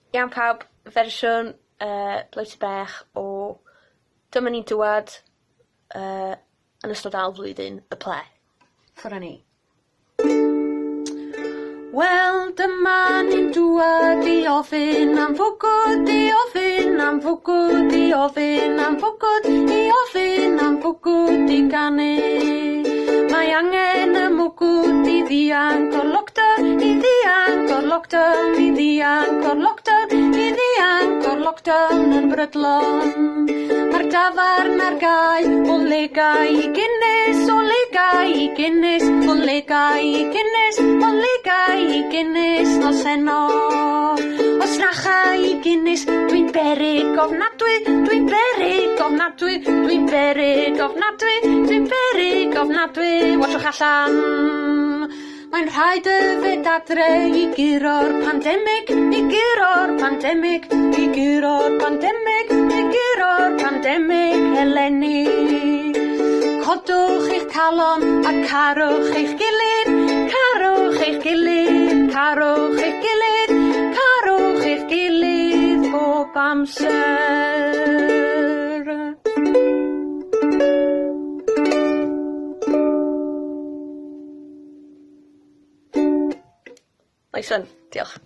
Iawn pawb, fersiwn yy bech o Dyma ni'n dŵad yy yn ystod ail flwyddyn y ple. Ffwr' â ni. Wel dyma ni'n dŵad i ofyn am fwgwd i ofyn am fwgwd i ofyn am fwgwd i ofyn am fwgwd i ganu. Mae angen y mwgwd i ddianc o'r lockdown, i ddianc o'r lockdown, i ddianc o'r lockdown, i ddianc o'r lockdown yn brydlon. Mae'r dafarn ar gau, o le gai i Guinness, o le gai i Guinness, o le gai i Guinness, o le gai i Guinness nos heno. Os na chai i Guinness, dwi'n beryg ofnadwy, dwi'n beryg ofnadwy, dwi'n beryg ofnadwy, dwi'n beryg ofnadwy, watchwch allan. Mae'n rhaid yfed adre i guro'r pandemig, i guro'r pandemig, i guro'r pandemig, i guro'r pandemig eleni. Codwch eich calon a carwch eich gilydd, carwch eich gilydd, carwch eich gilydd, carwch eich gilydd bob amser. Nice one. Diolch.